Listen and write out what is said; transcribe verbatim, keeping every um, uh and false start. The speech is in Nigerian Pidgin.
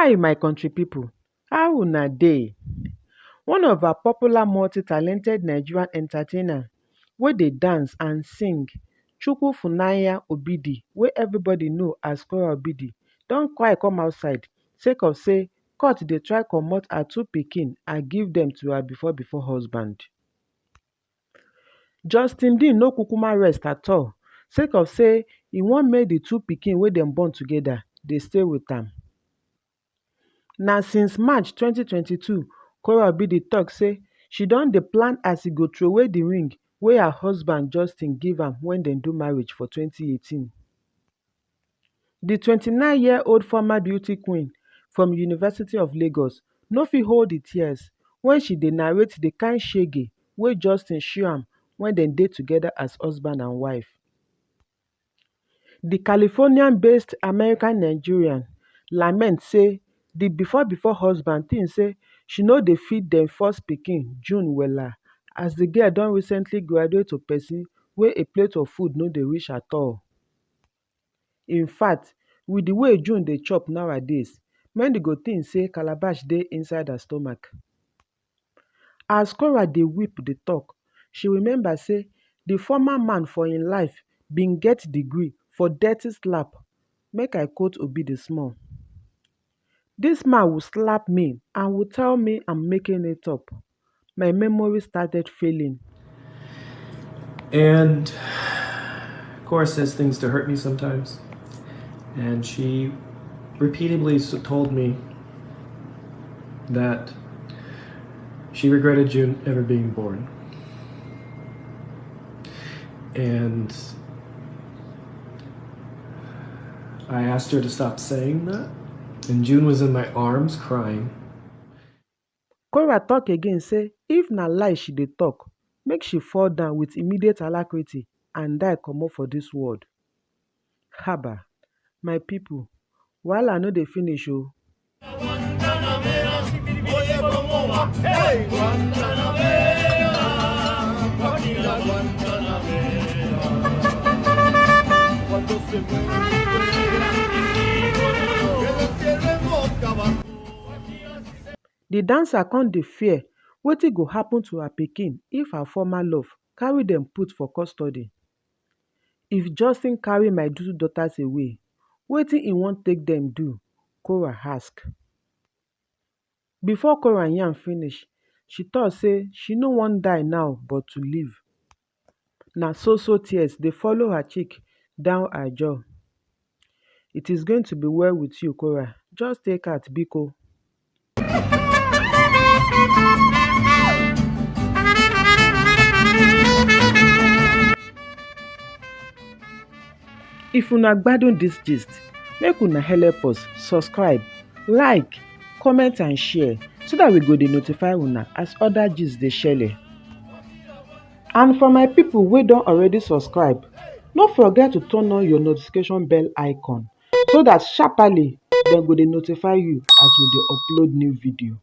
Hi, my country people. How una dey? One of our popular multi-talented Nigerian entertainer wey dey dance and sing, Chukwufunanya Obidi, wey everybody know as Kora Obidi, don cry come outside sake of say court dey try comot her two pikin and give dem to her before before husband. Justin Dean no kukuma rest at all sake of say e wan make the two pikin wey dem born together dey stay with am. Na since March twenty twenty-two, Kora Obidi talk say she don dey plan as e go throway the ring wey her husband Justin give am when dem do marriage for twenty eighteen. The twenty-nine-year-old former beauty queen from University of Lagos no fit hold the tears when she dey narrate the kind shege wey Justin show am when dem dey together as husband and wife. The Californian-based American Nigerian lament say the before before husband think say she no dey feed dem first pikin, June, wella, as the girl don recently graduate to person wey a plate of food no dey reach at all. In fact, with the way June dey chop nowadays, many go think say calabash dey inside her stomach. As Kora dey weep dey talk, she remember say the former man for im life bin get degree for dirty slap. Make I quote Obidi small. "This man will slap me and will tell me I'm making it up. My memory started failing." And Kora says things to hurt me sometimes. And she repeatedly s- told me that she regretted June ever being born. And I asked her to stop saying that. And June was in my arms crying. Kora talk again say if na lie she dey talk, make she fall down with immediate alacrity and die comot for this world. Haba, my people, wahala no dey finish o. The dancer come dey fear wetin go happen to her pikin if her former love carry dem put for custody. "If Justin carry my two daughters away, wetin e wan take dem do?" Kora ask. Before Kora yarn finish, she talk say she no wan die now but to live. Na so so tears dey follow her cheek down her jaw. "It is going to be well with you, Kora. Just take heart, biko." If una gbadun this gist, make una help us subscribe, like, comment and share so that we go dey notify una as other gist dey shele. And for my people wey don already subscribe, no forget to turn on your notification bell icon so that sharply dem go dey notify you as we dey upload new video.